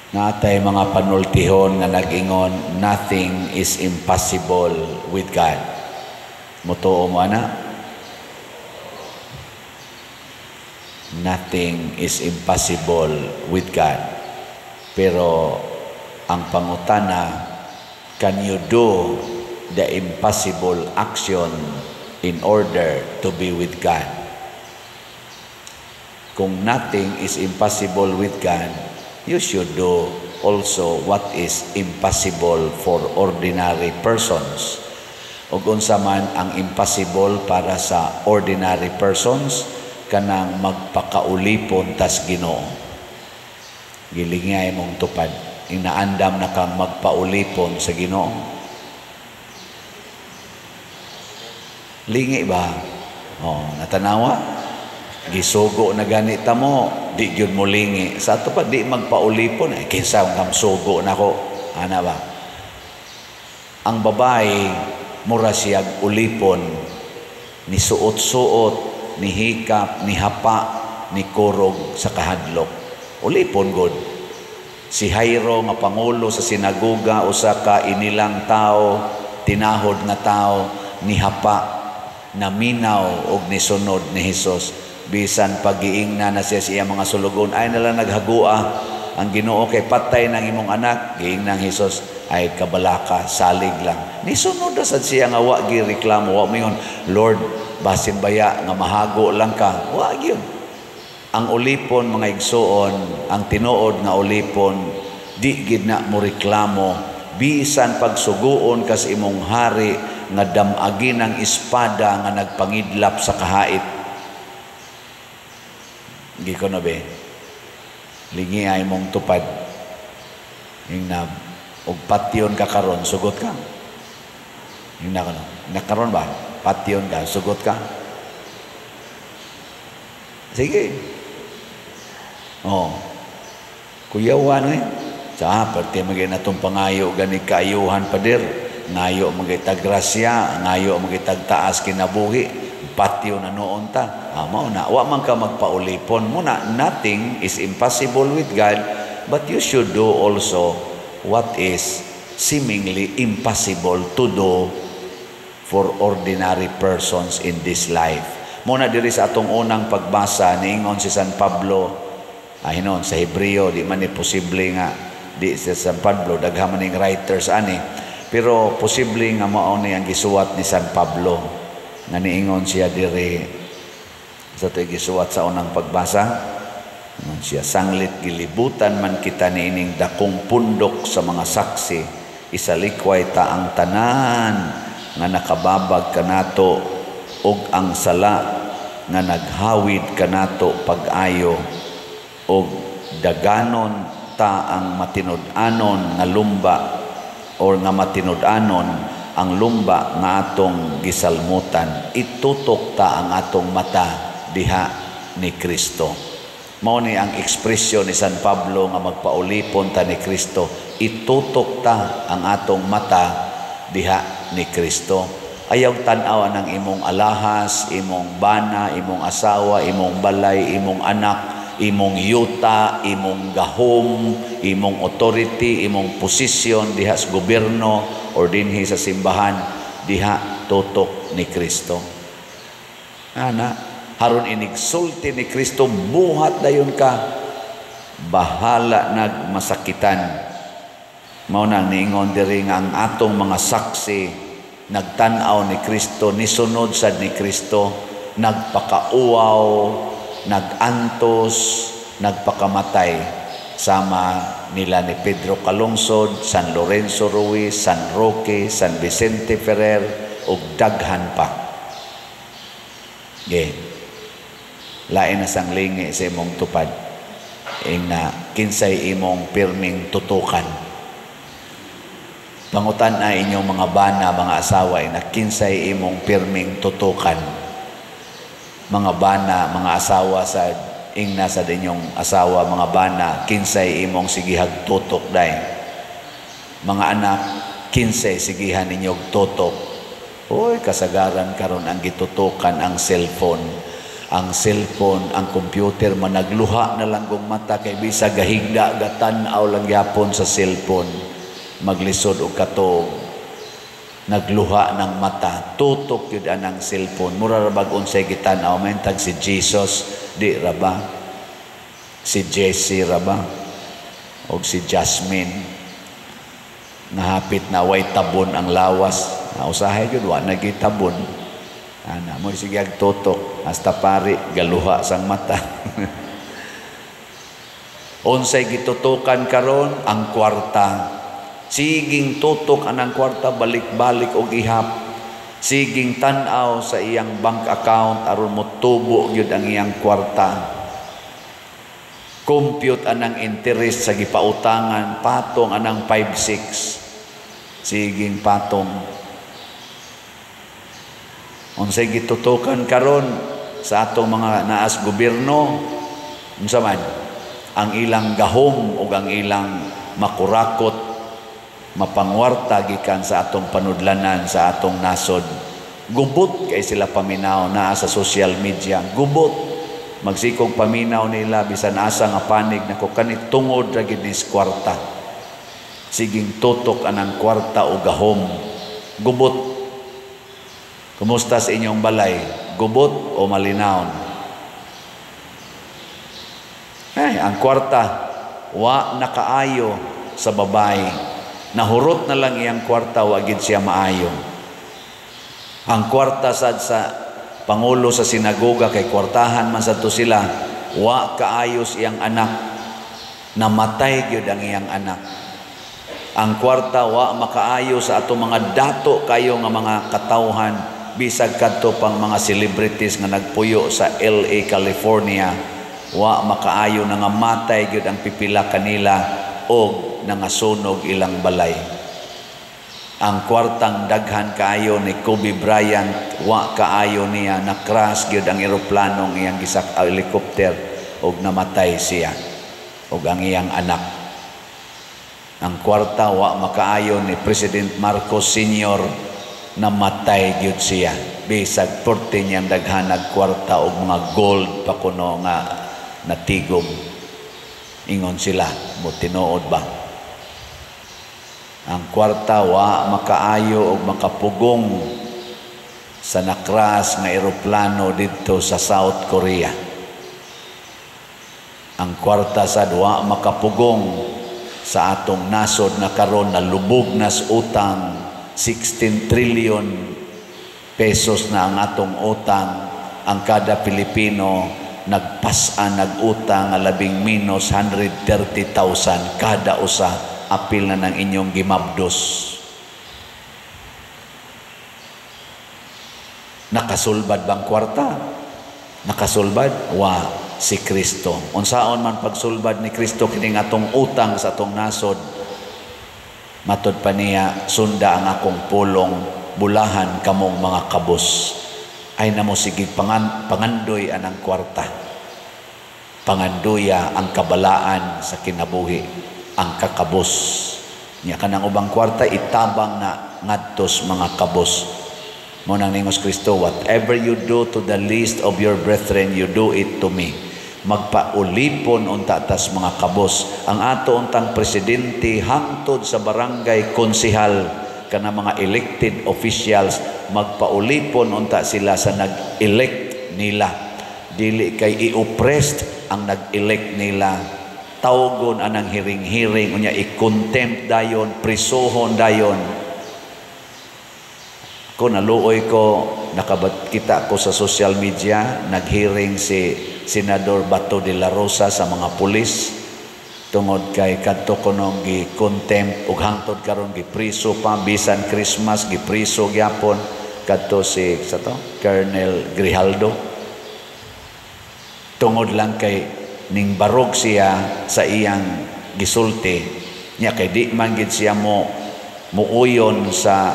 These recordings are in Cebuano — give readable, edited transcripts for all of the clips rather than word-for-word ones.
Naa tay mga panultihon nga nag-ingon, "Nothing is impossible with God." Mutuo mo ana? Nothing is impossible with God. Pero ang pangutana, can you do the impossible action in order to be with God? Kung nothing is impossible with God, you should do also what is impossible for ordinary persons. Ug unsa man ang impossible para sa ordinary persons? Kanang magpakaulipon tas Ginoo. Gilingay mong tupad. Inaandam na kang magpaulipon sa Ginoo. Lingi ba? Oh, natanawa? Gisugo na gani ta mo, di gyud mo lingi. Sa ato pa di magpaulipon, eh, kinsa ang sugo nako? Ana ba? Ang babae mura siyag ulipon, ni suot-suot, ni hikap, ni hapa, ni kurog sa kahadlok. Ulipon god. Si Jairo nga pangulo sa sinagoga, usa ka inilang tao, tinahod nga tao, ni hapa, naminaw og nisunod ni Hesus. Bisan pagiingna na siya sa iyang mga sulugon, ay nala naghagua ang Ginoo kay patay ng imong anak. Giingna ang Hesus, "Ay kabalaka, salig lang." Nisunod na sad siya nga wa gireklamo, wa moingon, "Lord, basin baya nga mahago lang ka." Wa gyud. Ang ulipon, mga igsuon, ang tinuod nga ulipon, di gid na mo reklamo bisan pagsuguon kas imong hari nga damagin ang espada nga nagpangidlap sa kahait. Giko na be. Lingi ay mong tupad. Ingna og patyon ka karon, sugot ka. Ingna ka no. Nakaron ba? Patyon ka, sugot ka. Sige. Oh. Kuyawan eh. Sa parte magay natong pangayo gani kaayuhan, pader. Ngayo magay grasya, ngayo magay taas kinabuhi. Patyo na noon ta. Ah, mao na, wa man ka magpaulipon. Muna, nothing is impossible with God, but you should do also what is seemingly impossible to do for ordinary persons in this life. Muna diri sa atong unang pagbasa, niingon si San Pablo, ay hinon, sa Hebreo, di man ni posible nga di si San Pablo, daghan man ning writers ani, pero posible nga mao ni ang gisuwat ni San Pablo nga niingon siya diri sa ito'y gisuwat sa unang pagbasa. Ingon siya, "Sanglit gilibutan man kita niining dakong pundok sa mga saksi, isalikway ta ang tanan nga nakababag kanato ug ang sala nga naghawid kanato pag-ayo, ug daganon ta ang matinud-anon nga lumba or nga matinud-anon ang lumba nga atong gisalmutan. Itutok ta ang atong mata diha ni Kristo." Mao ni ang ekspresyon ni San Pablo nga magpaulipon ta ni Kristo. Itutok ta ang atong mata diha ni Kristo. Ayaw tan-aw ang imong alahas, imong bana, imong asawa, imong balay, imong anak, imong yuta, imong gahom, imong authority, imong posisyon diha sa gobyerno or dinhi sa simbahan, diha tutok ni Kristo. Ana, haron inigsulti ni Kristo, buhat dayon ka, bahala nagmasakitan. Mao nang niingon diri nga ang atong mga saksi nagtan-aw ni Kristo, nisunod sad ni Kristo, nagpakauaw, nagantos, nagpakamatay sama nila ni Pedro Calungsod, San Lorenzo Ruiz, San Roque, San Vicente Ferrer ug daghan pa. Ge. Lain na sang lingi sa imong tupad. Ingna kinsay imong pirming tutukan. Pangutan na inyong mga bana, mga asawa, na kinsay imong pirming tutukan. Mga bana, mga asawa sa ingna sa inyong asawa, mga bana, kinsay imong sigihag tutok day. Mga anak, kinsay sigihan ninyog tutok. Uy, kasagaran karon ang gitutukan ang cellphone. Ang cellphone, ang computer, managluha na lang kung mata kay bisa gahigda, gatan-aw lang gyapon sa cellphone. Maglisod og katog. Nagluha ng mata, tutok yun anang cellphone. Mura ra bag unsay gitan-aw, mentag si Jesus, di ra ba? Si Jesse ra ba? Og si Jasmine. Nahapit na way tabon ang lawas. Usahay yun, wa nagitabon. Ana, mo sige ag tutok, hasta pari galuha sang mata. Unsay gitutukan karon? Ang kwarta. Siging tutok anang kwarta, balik-balik og ihap. Siging tan-aw sa iyang bank account aron motubo gyud ang iyang kwarta. Compute anang interest sa gipautangan, patong anang 5-6. Siging patong. Unsay gitutukan karon sa atong mga naas gobyerno? Unsa man ang ilang gahom ug ang ilang makurakot, mapangwarta gikan sa atong panudlanan, sa atong nasod. Gubot kay sila paminaw naa sa social media. Gubot magsikog paminaw nila bisan asa nga panig nako, kani tungod ra gid ni kwarta. Siging tutok anang kwarta o gahom. Gubot. Kumusta sa inyong balay? Gubot o malinawon? Ay, ang kwarta, wa nakaayo sa babae. Nahurot na lang iyang kwarta, wa gid siya maayo. Ang kwarta sad sa pangulo sa sinagoga, kay kwartahan man sad to sila, wa kaayos iyang anak. Namatay gyud ang iyang anak. Ang kwarta wa makaayo sa atong mga dato kayo nga mga katawhan, bisag kadto pang mga celebrities nga nagpuyo sa LA, California, wa makaayo, nangamatay gyud ang pipila kanila og nangasunog ilang balay. Ang kwartang daghan kaayo ni Kobe Bryant, wa kaayo niya, na-crash gyud ang eroplanong iyang gisak, helicopter, og namatay siya og ang iyang anak. Ang kwarta wa makaayo ni President Marcos Sr., namatay gyud siya. Bisag porte niyang daghanag kwarta og mga gold pa kuno nga natigom. Ingon sila, mo tinuod ba? Ang kwarta wa makaayo og makapugong sa nakras nga eroplano didto sa South Korea. Ang kwarta sad wa makapugong sa atong nasod na karon nalubog nas utang. 16 trillion pesos na ang atong utang. Ang kada Pilipino nagpas-an nag-utang nga labing minus 130,000 kada usa, apil na ng inyong gimabdos. Nakasulbad bang kwarta? Nakasulbad? Wa, si Kristo. Unsaon man pagsulbad ni Kristo kining atong utang sa atong nasod? Matod pa niya, sunda ang akong pulong, bulahan kamong mga kabos. Ay namo sige pangandoy anang kwarta. Pangandoya ang kabalaan sa kinabuhi, ang kakabos. Nya kanang ubang kwarta itabang na ngadtos mga kabos. Mo nang ningos Kristo, whatever you do to the least of your brethren, you do it to me. Magpaulipon unta tas mga kabos. Ang ato untang presidente hangtod sa barangay konsehal kana mga elected officials, magpaulipon unta sila sa nag-elect nila. Dili kay i-oppressed ang nag-elect nila. Tawgon anang hiring-hiring unya i-contempt dayon, prisuhon dayon. Ko naluoy ko, nakabat kita ko sa social media, naghearing si Senador Bato de la Rosa sa mga pulis tungod kay kadto kunong gi-contempt ug hangtod karon gipriso pa, bisan Christmas gipriso gyapon kadto si sa to Colonel Grijaldo, tungod lang kay ning barog siya sa iyang gisulti niya, kay di man gid siya mo muuyon sa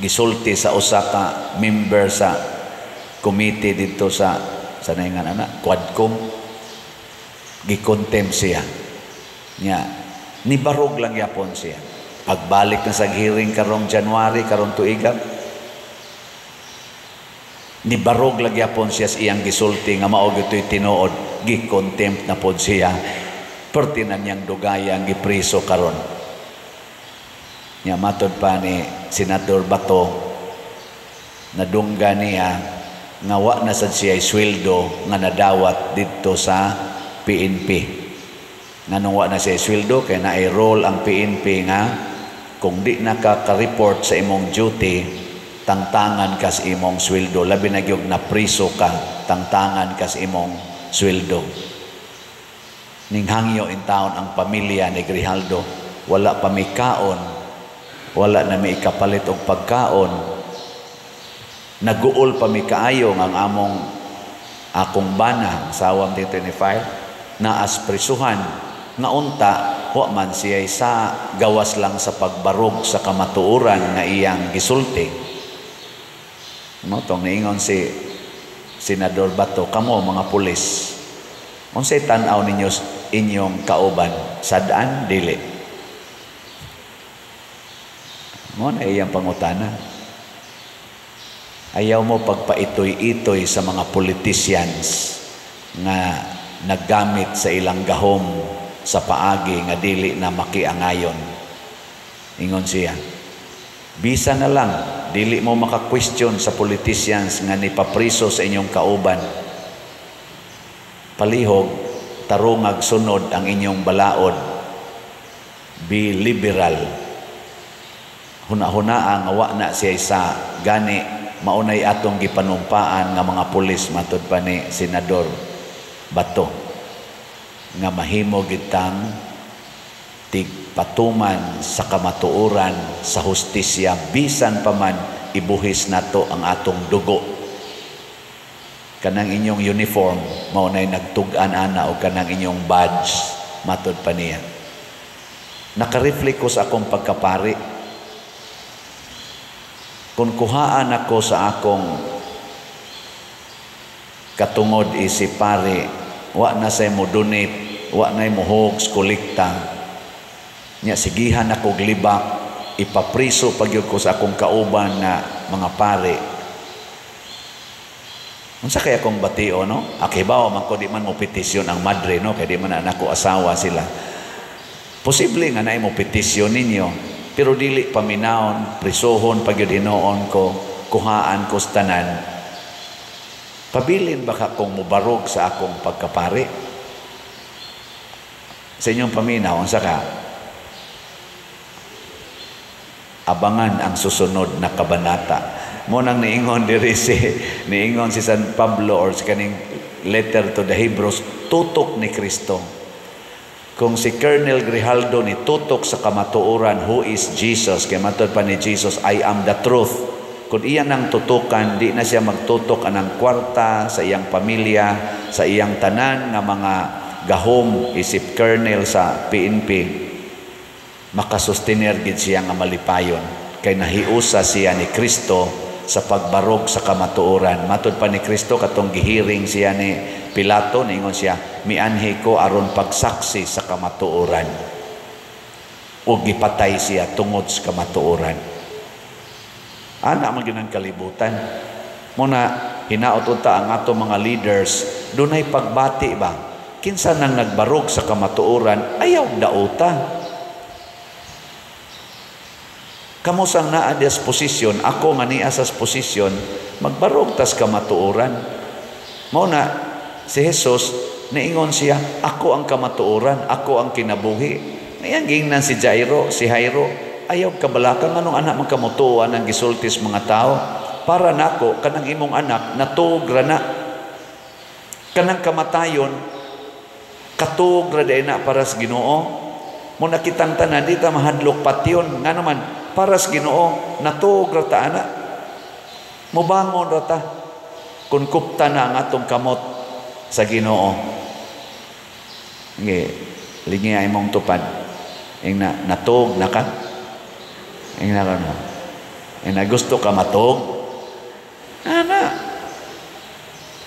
gisulti sa usa ka member sa committee didto sa naingan ana Quadcom. Gikontempt siya niya, nibarog lang yapon siya. Pagbalik na sa hearing karong January karong tuiga, Nibarog lagi apon siya sa iyang gisulti nga mao gito'y tinuod, gi-contempt na pod siya. Perti na niyang dugaya ang gipriso karon. Nya matod pa ni Senador Bato, nadungga niya nga wa na sad siya sweldo nga nadawat didto sa PNP. Nganong wa na siya sweldo? Kay na-roll ang PNP nga kung di na ka ka-report sa imong duty, tangtangan kas imong sweldo. Labi na gyud na priso ka, tangtangan kas imong sweldo. Ninghangyo in taon ang pamilya ni Grijaldo, wala pa mi kaon, wala na mi ikapalit og pagkaon, naguol pa mi kaayo nga ang among akong bana, asawa dito ni file, naas prisuhan, nga unta wa man siya sa gawas lang sa pagbarog sa kamatuoran nga iyang gisulti. Mo tong niingon si Senador Bato, kamo mga pulis, unsay tan-aw ninyo inyong kauban, sad-an dili? Mo na iyang pangutana. Ayaw mo pagpaitoy-itoy sa mga politicians nga naggamit sa ilang gahom sa paagi nga dili na makiangayon. Ingon siya, bisa na lang dili mo maka-question sa politicians nga nipapriso sa inyong kauban. Palihog, tarungag sunod ang inyong balaod. Be liberal. Huna-hunaa nga wa na siya sa gani maunay atong gipanumpaan nga mga pulis, matud pa ni Senador Bato, nga mahimo gitang tigpatuman sa kamatuoran sa hustisya bisan pa man ibuhis nato ang atong dugo. Kanang inyong uniform mao nay nagtug-an ana o kanang inyong badge, matud pa niya. Nakareflect ko sa akong pagkapari. Kung kuhaan ako sa akong katungod isip pare, wa na say mo donate, wa na mo hogs kolekta. Nya sigihan ako glibak, ipapriso pagyud ko sa akong kauban na mga pare. Unsa kaya akong batio, no? Akibaw man ko di man mo petisyon ang madre, no? Kay di man na ako asawa sila. Posible nga naay mo petisyon ninyo, pero dili paminawon, prisohon pagyud hinuon ko, kuhaan ko sa tanan. Pabilin ba ka kung mubarog sa akong pagkapari? Sa inyong paminaw, unsa ka? Abangan ang susunod na kabanata. Mo nang niingon diri si niingon si San Pablo or si kaning letter to the Hebrews, tutok ni Kristo. Kung si Colonel Grijaldo ni tutok sa kamatuoran, who is Jesus? Kay matod pa ni Jesus, I am the truth. Kung iya nang tutukan, di na siya magtutok anang kwarta sa iyang pamilya, sa iyang tanan nga mga gahom isip colonel sa PNP, makasustener gid siya nga malipayon. Kay nahiusa siya ni Kristo sa pagbarog sa kamatuoran. Matod pa ni Kristo katong gihiring siya ni Pilato, niingon siya, mianhi ko aron pagsaksi sa kamatuoran. O gipatay siya tungod sa kamatuoran. Ana man gyud ang kalibutan. Muna hinaot unta ang ato mga leaders, dunay pagbati ba? Kinsa nang nagbarog sa kamatuoran, ayaw dauta. Kamo sang naa dias posisyon, ako nga niya sa posisyon, magbarog tas kamatuoran. Mao na si Jesus niingon siya, ako ang kamatuoran, ako ang kinabuhi. Ngayang giingnan si Jairo, si Jairo, ayaw kabalaka nganong anak man kamutuan ang gisultis mga tao. Para nako kanang imong anak natuog ra na. Kanang kamatayon katuog ra day na para sa Ginoo. Mo nakitang tanan di ta mahadlok patyon, ngano man para sa Ginoo natuog ra ta ana. Mobangon ra ta kun kupta na ang atong kamot sa Ginoo. Nge lingi ay mong tupad. Ing na natuog na ka. Ing na ka na. Ing na gusto ka matuog. Ana.